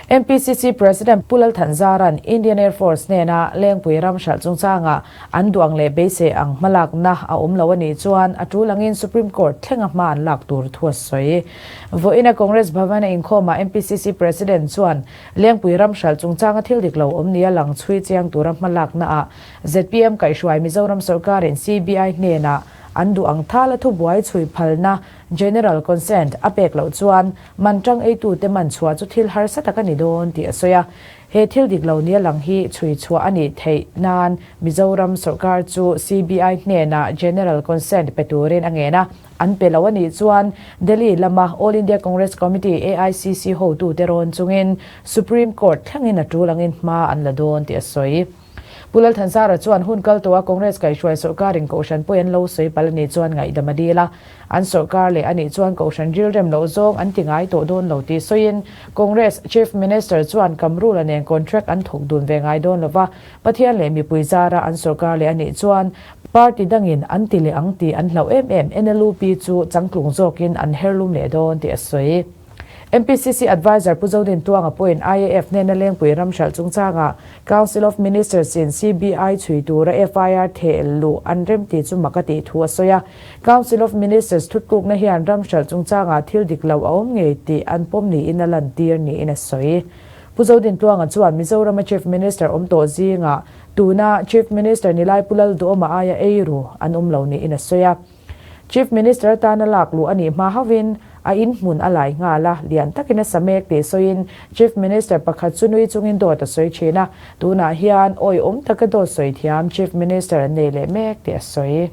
MPCC President Pu Lal Thanzara'n Indian Air Force hnena Lengpui ram hralh chungchanga an duang leh beisei ang hmalakna a awm lo a nih chuan a tul angin Supreme Court thlenga hma an lak tur thu a sawi. Vawiina Congress Bhavan a inkhawmah MPCC President chuan Lengpui ram hralh chungchanga thil dik lo awm nia lang chhui chiang tura hmalaknaah zpm kaihhruai Mizoram sawrkarin CBI hnenah an duh ang thala thubuai chhui phalna General Consent a pek loh chuan man tang eitute man chhuah chu thil harsa tak a ni dawn tih a sawi a. He thil dik lo nia lang hi chhui chhuah a nih theih nan Mizoram sawrkar chu CBI hnenah General Consent pe turin a ngen a, an pe lo a nih chuan Delhi lama All India Congress Committee, AICC, hotute rawn chungin Supreme Court thlengin a tul angin hma an la dawn tih a sawi. Pu Lalthansara chuan hun kal tawha Congress kaihhruai sawrkarin Kohhran pawi an lo sawi palh a nih chuan ngaihdam a dil a, an sawrkar leh a nih chuan Kohhran rilrem loh zawng an ti ngai tawh dawn lo tih sawiin Congress Chief Minister chuan Kamrula nen contract an thawk dun ve ngai dawn lova, Pathian leh mipui zara an sawrkar leh a nih chuan party dangin an ti leh ang tih an hlauh em em NLUP chu changtlung zawkin an herlum leh dawn tih a sawi. MPCC Adviser Pu Zodin Tuanga pawhin IAF hnena Lengpui ram hralh chungchangah Council of Ministers in CBI chhui tura FIR theh luh an rem tih chu mak a tih thu a sawi a. Council of Ministers thutkukna hian ram hralh chungchangah thil dik lo a awm ngei tih an pawm niin a lantir niin a sawi. Pu Zodin Tuanga chuan Mizorama Chief Minister awm tawh zingah tuna Chief Minister Nilai Pu Lalduhawma aia eiru an awm lo niin a sawi a. Chief Minister atana lak luh a nih hma hauhin a in hmun a lai nghal a, lian takin a sa mek tih sawiin Chief Minister pakhat chu nui chungin dawt a sawi thin a, tunah hian awihawm taka dawt sawi thiam Chief Minister an nei leh mek tih a sawi.